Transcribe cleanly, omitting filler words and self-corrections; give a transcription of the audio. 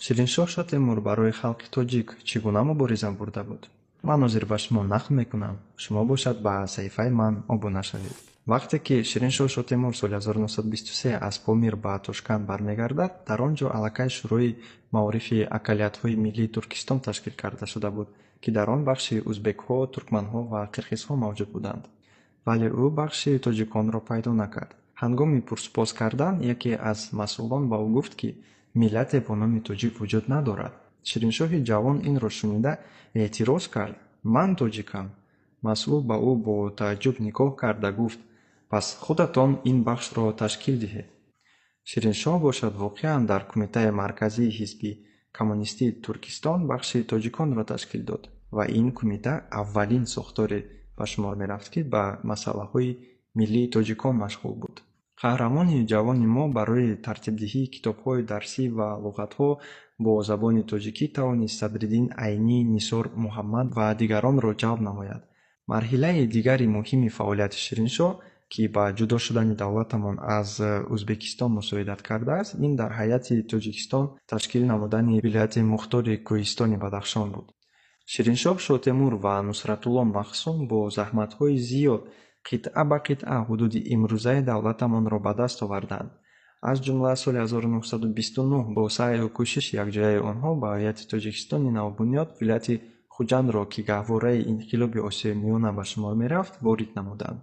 Шириншоҳ Шотемур барои халқи тоҷик чӣ гуна мубориза бурда буд? Ман ҳозир ба шумо нақл мекунам, шумо бошад, ба саҳифаи ман обуна шавед. Вақте ки Шириншоҳ Шотемур соли 1923 аз Помир ба Тошканд бармегардад, дар он ҷо аллакай Шӯрои маорифи ақаллиятҳои миллии Туркистон ташкил карда шуда буд, ки дар он бахши узбекҳо, туркманҳо ва қирғизҳо мавҷуд буданд. Вале ӯ бахши тоҷиконро пайдо накард. Ҳангоми пурсупос кардан яке аз масъулон ба ӯ гуфт, ки миллате бо номи тоҷик вуҷуд надорад. Шириншоҳи ҷавон инро шунида эътироз кард: «Ман тоҷикам!» Масъул ба ӯ бо тааҷҷуб нигоҳ карда гуфт: «Пас худатон ин бахшро ташкил диҳед.» Шириншоҳ бошад, воқеан дар Кумитаи марказии Ҳизби коммунистии Туркистон бахши тоҷиконро ташкил дод ва ин кумита аввалин сохторе ба шумор мерафт, ки ба масъалаҳои миллии тоҷикон машғул буд. Қаҳрамони ҷавони мо барои тартибдиҳии китобҳои дарсӣ ва луғатҳо бо забони тоҷикӣ тавонист Садриддин Айнӣ, Нисор Муҳаммад ва дигаронро ҷалб намояд. Марҳилаи дигари муҳими фаъолияти Шириншоҳ, ки ба ҷудо шудани давлатамон аз Ӯзбекистон мусоидат кардааст, ин дар ҳайати Тоҷикистон ташкил намудани Вилояти Мухтори Кӯҳистони Бадахшон буд. Шириншоҳ Шотемур ва Нусратулло Маҳсум бо заҳматҳои зиёд қитъа ба қитъа ҳудуди имрӯзаи давлатамонро ба даст оварданд. Аз ҷумла соли 1929 бо саъю кӯшиши якҷояи онҳо ба ҳайати Тоҷикистони навбунёд вилояти Хуҷандро, ки гаҳвораи инқилоби Осиёи Миёна ба шумор мерафт, ворид намуданд.